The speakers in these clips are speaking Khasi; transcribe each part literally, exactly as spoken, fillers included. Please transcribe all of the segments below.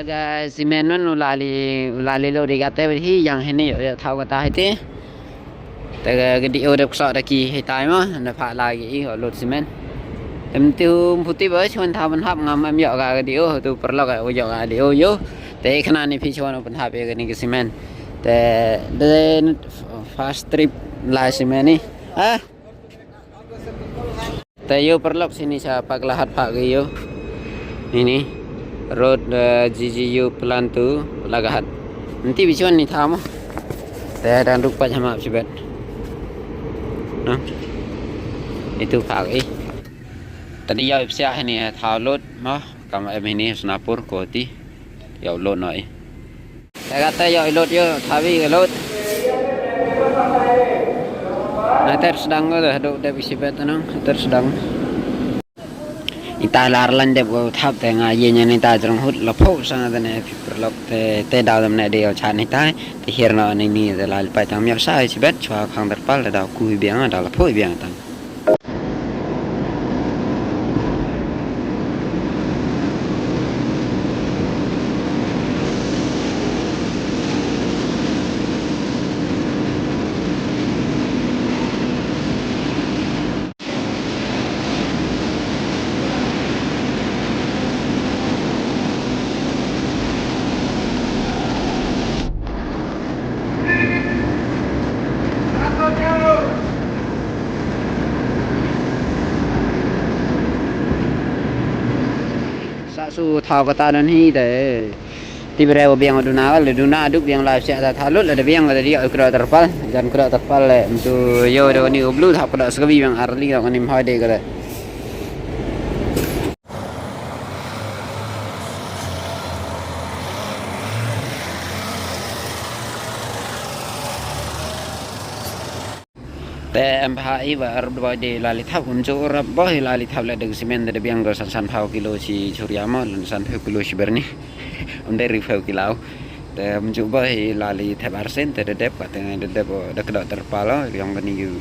Ka cement man u la li, u la li load ïa kata hi, ïa hini ïa thaw kata hi te. Te ka D O dep kso da ki hi tai mo, na pha la ki i load cement. Em tu phuti ba chuan thaw ban hap ngam em ïa ka D O tu paralok ïa ka D O ïa. Te khana ni phi chuan ban hap ïa ka ni ka cement. Te de first trip la cement ni. Ha? Te ïoh paralok sini sa Paklahat pha ki ïoh. Ini road G G U plan tu Paklahat. Nanti bichuan ni thaw mo. Te dang duk pa jama sibet. No. Itu pha ki. Tadi ïoh ipsia ini thaw load mo. Kam em ini Snapur koti. Ïoh load no i. Te kata ïoh i load ïoh thawi ka load. Na ter sdang ko da dok dep isi bet nang ter sdang. Ita lar lan dep ko thap te nga ye nyan ita jrong hut la pho sa nga te ne phi paralok te te daw dam ne de ïoh chan ita te hir no ni ni te la lipai tang miak sa isi bet chwa khang terpal te daw ku hi biang daw la pho hi biang tang. Sa su thaw kata don hi te. Ti bre biang duna le duna duk biang la sia ta thalut le biang le dio kro terpal jan kro terpal le tu yo de ni ublu thap kro sgabi biang arli ni mhoi de kro. Te em bha i ba rap doi de la li thap un chu rap ba i la li thap le de cement de biang go san san phaw kilo chi churia mo san phaw kilo chi berni. Um de ri phaw kilo. Te um chu ba i la li thap arsen te de dep ka te de dep de kdo terpal biang ni yu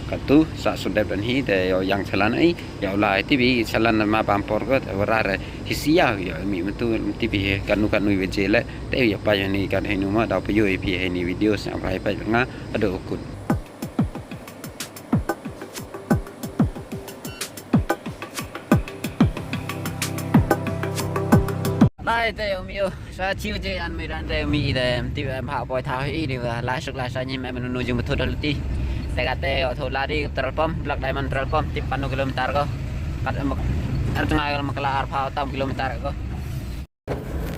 ka tu sa su dep dan hi te yo yang chalan ai yo la ti bi chalan ma bam por ko te ra re hi sia yo mi tu ti bi kanu kanu ve je le. Te ïa pa ïa ni kan hei numa dau pa ïa pi hei ni video sñiaw pa hei pa nga ado kut. Lai te umi o sa chiu je an mi ran te umi de ti em ha poi tha hi ni la suk la sa ni me menu nu jing betul ti. Te ka te o tho la di petrol pump Black Diamond petrol pump ti panu kilometer ko. Kat em ar tnga ko makala ar pha tam kilometer ko.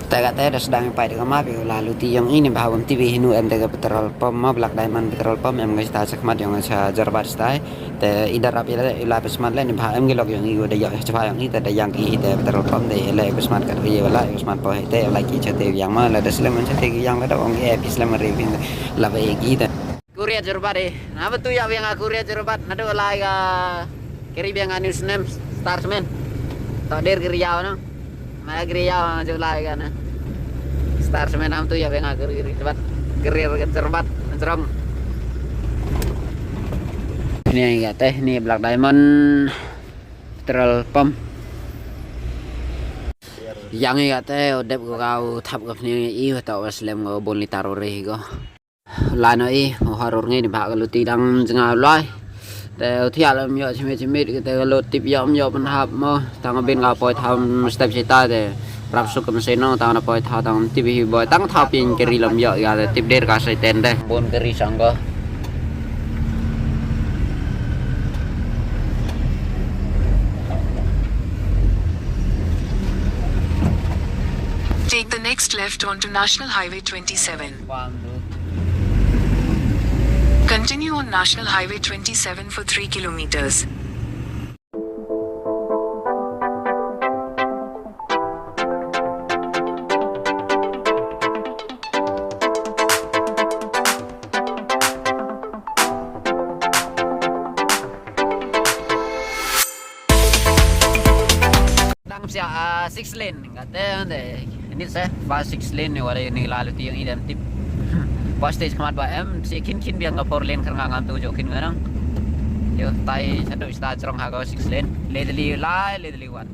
Te kata da sdang pai da ka map ïa la luti ïong i ni bha bam ti bi hinu em te ka petrol pump ma Black Diamond petrol pump em ka sta chakmat ïong cha Jarbat stai. Te i da rap ïa la ïa la pesmat le ni bha em ki lok ïong i da ïa chwa ïong i te da yang ki te petrol pump te le pesmat ka ri la pesmat po te la ki cha te yang ma la da slem cha te yang la da ong e pi slem ri bin la ba e ki te. Kuria Jurbat eh. Naba tu ïa biang a Kuria Jurbat nadu lai ka kiri biang a news nem Star Cement. To der kiri yau no. Ma kiri yau ju lai ka na. Star Cement nam tu ïa biang a kiri Jurbat. Kiri Jurbat Jrong. Ni ka teh ni Black Diamond petrol pump. Yang i ka teh o dep ko kau thap ko pni i to slem ko bon litar o re ko. Lano i mo harur ngi ni ba ka luti dang jnga lai. Te u thia lam yo chimit chimit te ka lut tip yo yo ban hap mo tang bin ka poi tham step sita te rap suk kam seno tang na poi tha tang tip hi boy tang tha pin keri lam yo ya te tip der ka sai ten de bon keri sang ko. Take the next left onto National Highway twenty-seven. Continue on National Highway twenty-seven for three kilometers. Dang sia ah, six lane kata de. Ini sa ba six lane ni wala ni lalu ti yang idam tip. Pas stage kamat ba em si kin kin biang ka four lane kar nga ngam tu jo kin ngarang. Yo tai satu sta jrong ha ka six lane. Le deli lai le deli wan.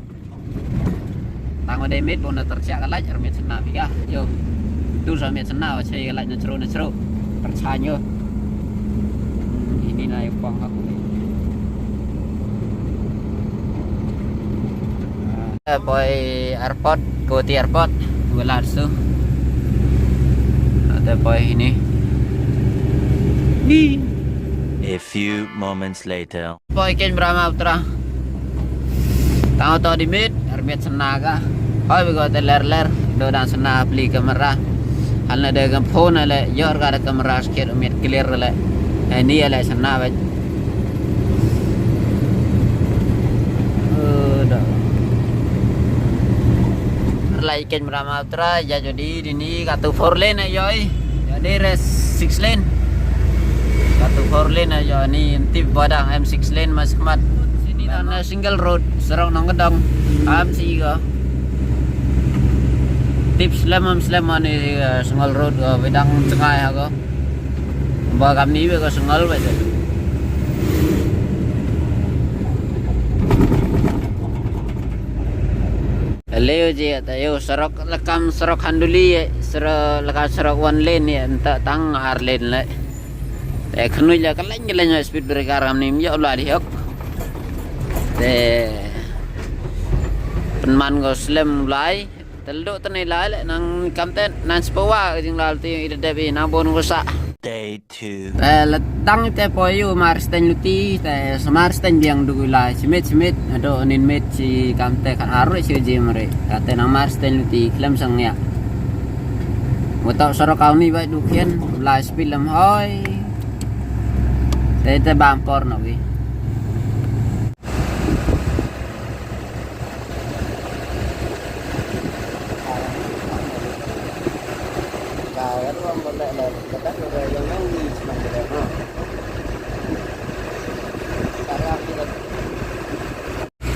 Tang wa dei miet bun na tersiak ka light, ar miet sena pika. Yo. Tu sa miet sena wa chei ka light na chru na chru. Perchan yo. Hmm, ini na yo pang aku ni. Te poi airport, Guwahati airport, wala su. Te poi ini. Ni. A few moments later. Poi keiñ Brahmaputra. Tang to di miet, ar miet sena ka. Hoi bego te ler ler, do dang sena pli kamera. Hal na de kam phone le, yor ka de kamera skit miet clear le. Eh, ni le sena bej. Eh, da. Lai keiñ Brahmaputra, ya jadi di ni katu four lane yo i. Jadi re six lane. Katu four lane yo ni tip badang em six lane mas khmat. Sini dan single road, serong nong gedong. Am si go. Tip slem am slem ani, eh, single road go bedang cengai ha go. Ba kam ni be go single be. Leo je ta yo serok lekam serok handuli ye, serok lekam serok one lane ye, enta tang ar lane le. Te khnuj le kalen kalen speed breaker am ni yo la di hok. Te penman go slem lai. Te ldo te nei lai le nang kam te nang sepawa jing lal ti ida debi nang bon go sa. Day two. Te letang te poi u mar steng luti, te semar steng biang du lai, simit simit, ado nin mit si kam te kan arus si ji mari. Kate nang mar steng luti, klem sang ya. Wata sorok kau ni bai dukian, lai speed lem hoi. Te te bam por no wi.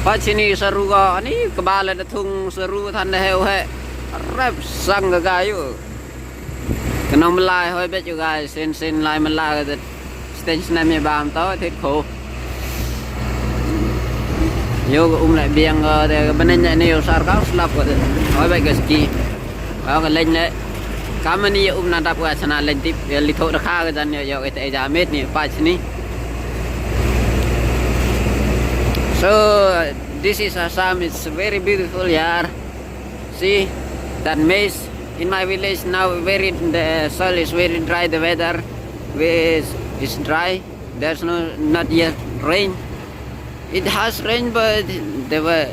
Pachini saru ga ani kebal da thung saru than da heu he. Rep sang ga gayu. Kenong melai hoi bet juga sen sen lai melai ga. Sten snem ye bam to thit kho. Yo ga um le biang ga de ga benen ne yo sar ka slap ga de. Hoi bai ga ski. Ba ga len le. Kamani ye um na dap ga chana len tip ye li tho da kha ga jan yo yo ite ja met ni pa chini. So this is Assam. It's very beautiful, yaar. See that maize in my village now very, the soil is very dry, the weather is, is dry. There's no, not yet rain. It has rain, but there were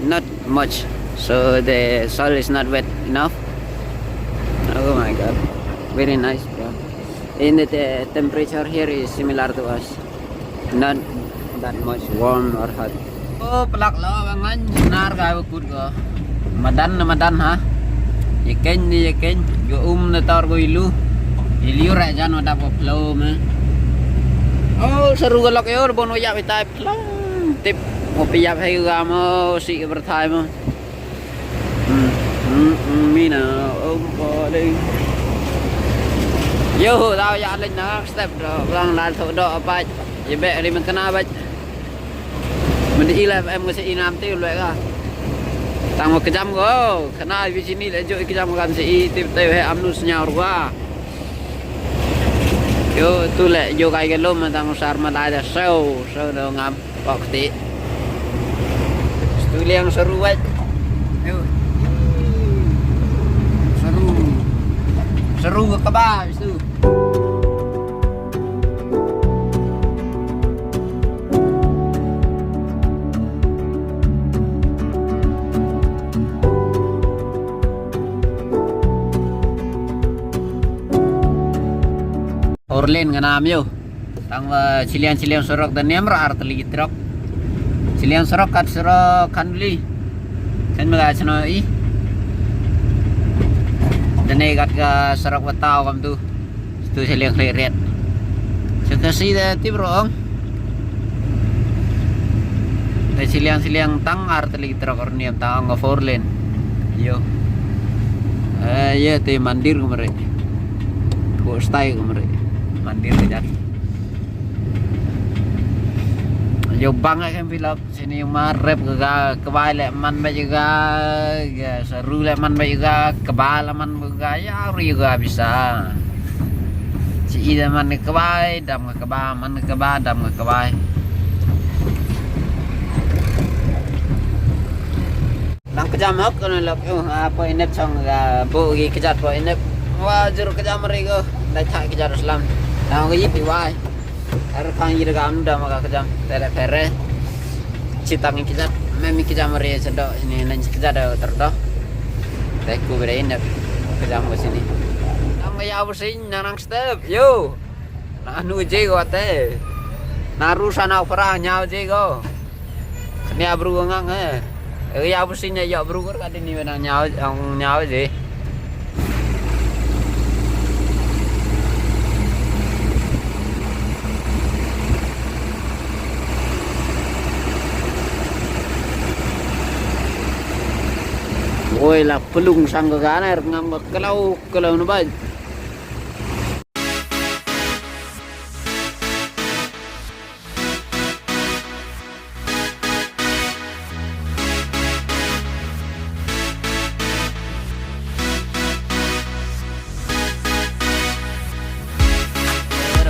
not much, so the soil is not wet enough. Oh my God, very nice, bro. And the te- temperature here is similar to us, not that much warm or hot. Oh, pelak lo bangan nar ga kut go. Madan na madan ha. Yeken ni yeken. Go um na tar go ilu. Iliu ra jan wadap go plo me. Oh, seru go lok yo bon wajak itai plo. Tip mo piyap hai ga mo si berthai mo. Hmm, hmm, hmm, mina, oh, boleh. Yo, tau ya lek na step do, lang dal tho do apa. Ye be ri men kena baj. Mende ila em ngase inam te lek ka. Tang mo kejam go, kena bi sini le jo kejam kan se i tip te he amnu senyau ruwa. Yo, tu le jo kai ke lom tang sar ma da so, so do ngam. Pok ti. Stu liang seru wet. Yo. Seru. Seru ke kebab stu. Orlen nga nam yo. Tang ba chilian chilian sorok da niam ra ar tali trok. Chilian sorok kat sorok Khanduli. Kan maga chano i. Da ne kat ka sorok batau kam tu. Tu chilian khlek riat. Chaka si da tip rong. Da chilian chilian tang ar tali trok or niam tang ga four lane. Yo. Eh, ye te mandir kumare. Ko stai kumare. Mandir ke jat. Ïoh bang ka film sini ma rep ka, ka bai leh man ba juga, ka saru leh man ba juga, ka ba leh man ba juga, ïa ri juga bisa. Si ida man ka bai, dam ka ba, man ka ba, dam ka bai. Nang kejam hok kena lok, uh, apa inep song, uh, bu gi kejat po inep. Wah, jur kejam ri go. Dai thak kejat Islam. Nang gi pi wai. Ar pang yi dagam da ma ka kejam. Tere pere. Citang yi kejat. Mem yi kejam ri sedok sini, nang kejat da terdo. Te ku bere inep. Kejam ke sini. Nang ya bu sing, nang, nang step. Yo. Na nu je go te. Na ru sana opera nyaw je go. Kani abru ngang eh. Ri abu sing ya abru kor ka dini wenang nyaw, ang nyaw je. Woi la pelung sang ka gana er ngam kalau kalau na bai.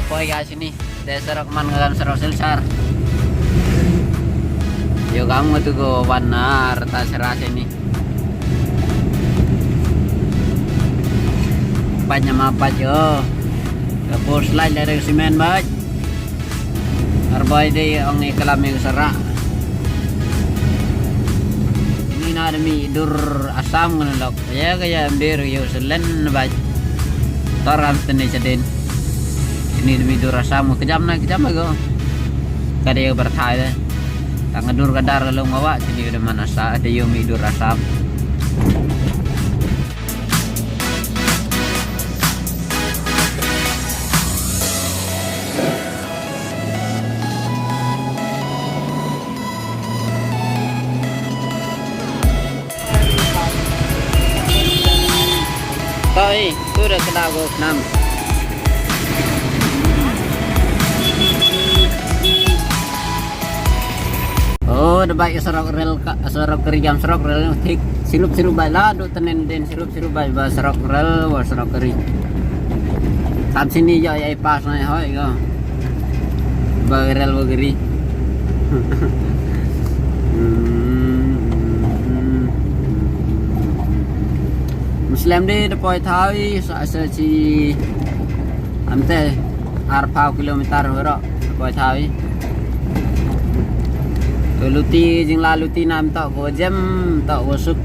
Poi ka sini. Te sarok man ka kan sarok Silchar. Yo kam ngatu ko wan nar ta sera sini. Panya ma pa jo. Ka pos lai le simen bai. Arbai de ong ni kalam ing sara. Ini na demi dur Assam ngan lok. Ya kaya ambil yo selen bai. Tor am tene chaden. Ini demi dur Assam kejam na kejam ago. Kada yo berthai de. Tang dur kadar lo ngawa sini udah mana sa ada yo mi dur Assam. Toi, tu dah kena go enam. Oh, da bai sarok rel ka, sarok kari jam sarok rel thik sirup sirup bai la do tenen den sirup sirup bai ba sarok rel wa sarok kari. Tam sini ya ya pas na hoi ko. Ba rel wa kari. Hmm. Muslim de da poi thawi sa sa chi amte ar pau kilometer horo. Poi thawi. Ko luti jingla luti nam tok ko jem tok ko suk.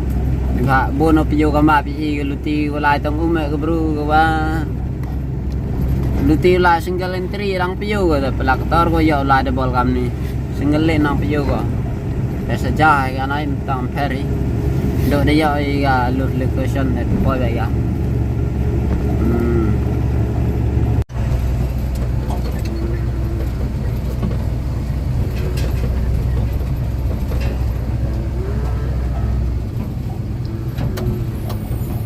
Ba bono piyo ka ma pi i ko luti ko lai tong ume ko bru ko ba. Luti la single entry rang piyo ko da pelak tor ko yo la de bol kam ni. Single le nang piyo ko. Pesa ja ka nai tang peri. Do de yo i ga lut location de poi ba ya. Hmm.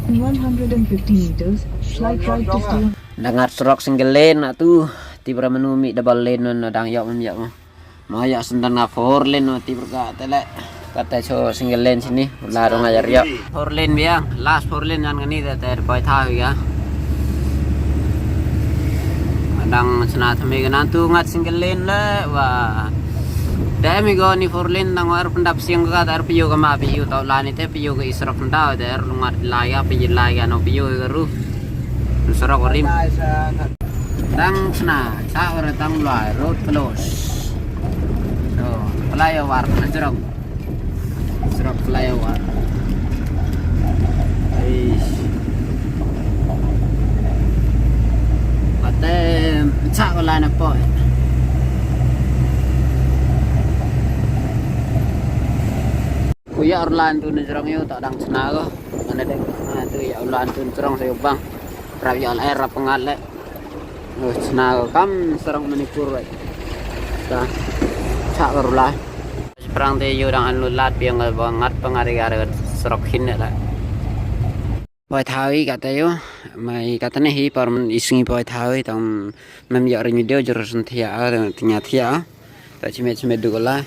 In one hundred fifty meters, slight right to stay on. Dangat surok single lane atu, tibra menu mi double lane non dang yok mem yok. Ma ya sendan nga four lane no tibra ka tele. Kata cho single lane sini, la rong ajar yok. Four lane biang, last four lane ngan ngani te te poi thaw ya. Dang sna thame ga nantu ngat single lane le wa. Te mi go ni four lane dang war pendap siang ka te ar piyo ka ma piyo tau la ni te piyo ka isrok nda te ar lungat la ya piyo la ya no piyo ka ru. Surok rim. Dang sna, sa ora tang lai, road close. So, flyover, anjrong. Surok flyover. Eish. Ate, sa ko lai na poi. Ku ya urlan tu na jrong yo tak dang sna ko. Mana dek, ah, tu ya urlan tu jrong sa yo bang. Rap ya lai, rap pengal le. Sna kam sarong Manipur wai. Ta cha ka rula. Prang te yu dang anu lat piang ba ngat pangari gar sarok hin la. Poi thawi kata yu mai kata ne hi par man isngi poi thawi tam mem ya ring video jur sun thia a tnya thia. Te chimet chimet du la.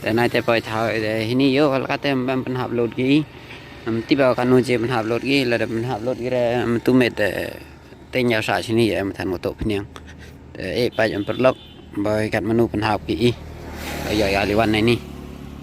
Te nai te poi thaw te hini ïoh la kate em pynhap lut ki. Em tip ba kano je pynhap lut ki, lada pynhap lut ki re em tu met te teng ïa sa chini em than moto pniang. Te e pa em perlok ba kat manu pynhap ki i. Ïa ïa liwan nai ni.